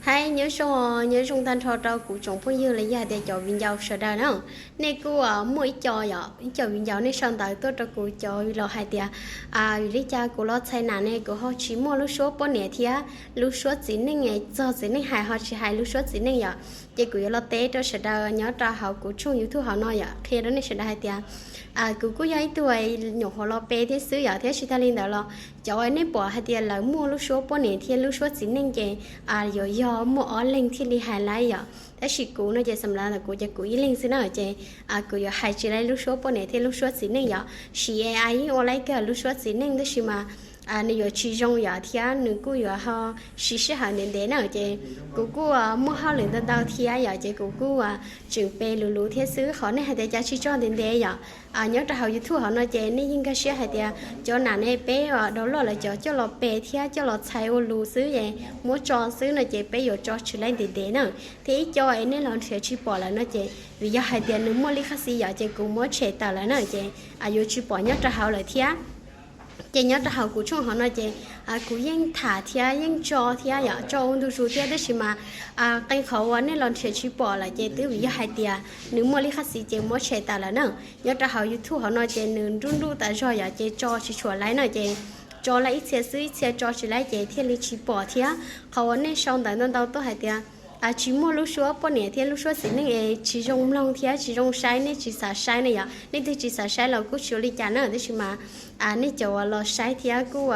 Hais nyob zoo, nyob zoo tag nrho rau kuv tsoom phooj ywg los yog hais tias cov viv ncaus sawv daws na. Nej kuj muaj ib co yom, ib co viv ncaus nej sau ntawv tuaj rau kuv cov los hais tias, vim li cas kuv los txhais nas ne kuv ho tsis muaj lub suab poj niam thiab lub suab txiv neej, txog txiv neej hais ho tsis hais lub suab txiv neej yom. Ces kuv yuav los teb rau sawv daws nyob rau hauv kuv tshooj YouTube hauv no yom, qhia rau nej sawv daws hais tias kuv kuj yog ib tug nyuam qhuav los pe thiab xwb yom, thiab tsis tag li ntawd los cov nej pom hais tias lawv muaj lub suab poj niam thiab lub suab txiv neej ces yuav yog muaj ob leeg thiaj li hais laiv yom. Tab sis kuv no ces xam lav ntawm kuv ces kuv ib leeg xwb na, ces kuv yuav hais tsis laiv lub suab poj niam thiab lub suab txiv neej yom. Siv A I yeej ua laiv kawg lub suab txiv neej, tab sis mas nws yuav tsis zoo yom, thiab nws kuj yuav ho siv sij hawm ntev ntev na. Ces kuv kuj muaj hauj lwm ntau ntau thiab yom, ces kuv kuj tseem pe luv luv thiab xwb. Qhov nej hais tias cas tsis tso ntev ntev yom, nyob rau hauv YouTube hauv no ces nej yeej nkag siab hais tias cov nas ne peb download lawv cov coj los pe thiab coj los txhais ua lus xwb es muab tso xwb no ces peb yuav tso tsis laiv ntev ntev na. Thiab ib co es nej los nrhiav tsis pom lawm no ces vim yog hais tias nws muaj lij qhab xis yom, ces kuv muab tshem tawm lawm na, ces yuav tsis pom nyob rau hauv lawm thiab. Ces nyob rau hauv kuv tshooj hauv no ces kuv yeej tham thiab yeej tso thiab yom, tso ua ntu zus thiab, tab sis mas qee qhov uas nej los nrhiav tsis pom lawm ces twb vim yog hais tias nws muaj lij qhab xis ces muab tshem tawm lawm na. Nyob rau hauv YouTube hauv no ces nws nruj nruj tas zog yom, ces tso tsis tshua laiv na, ces tso laiv ib txhia xwb, ib txhia tso tsis laiv ces thiaj li tsis pom thiab. Qhov uas nej sau ntawv ntau ntau tuaj hais tias tsis muaj lub suab poj niam thiab lub suab txiv neej es tsis zoo mloog thiab tsis zoo saib, nej tsis xav saib ne yom. Nej twg tsis xav saib los kuj tsis ua li cas na, tab sis mas nej cov uas los saib thiab kuj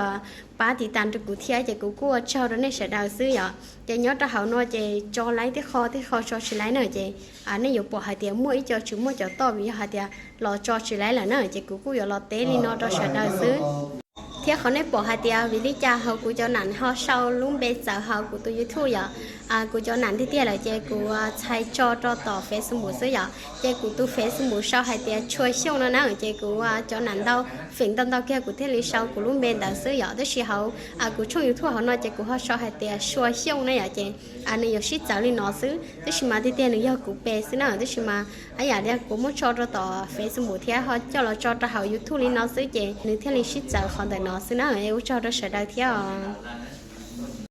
pab tiv tas rau kuv thiab ces kuv kuj ua tsaug rau nej sawv daws xwb yom. Ces nyob rau hauv no ces tso laiv tej qho tej qho tso tsis laiv na, ces nej yuav pom hais tias muaj ib co tsis muaj cov toj vim yog hais tias los tso tsis laiv lawm na, ces kuv kuj yuav los teb li no rau sawv daws xwb. Thiab qhov nej pom hais tias vim li cas hauv kuv cov nam ho sau lub npe txawv hauv kuv tus YouTube yom. Kuv cov nam tiag tiag lawm ces kuv txhais tso rau tom Facebook xwb yom, ces kuv tus Facebook sau hais tias Tshua Xyooj no na, ces kuv cov nam ntau feem ntau ntau kiag kuv thiaj li sau kuv lub npe ntawd xwb yom. Tab sis hauv kuv tshooj YouTube hauv no ces kuv ho sau hais tias Sua Xyooj na yom, ces nws yuav sib txawv li no xwb, tab sis mas tiag tiag nws yog kuv pe xwb na, tab sis mas ib yam li kuv muab tso rau tom Facebook thiab ho coj los tso rau hauv YouTube li no xwb ces nws thiaj li sib txawv qhov ntawm no xwb na. Ua tsaug rau sawv daws thiab os.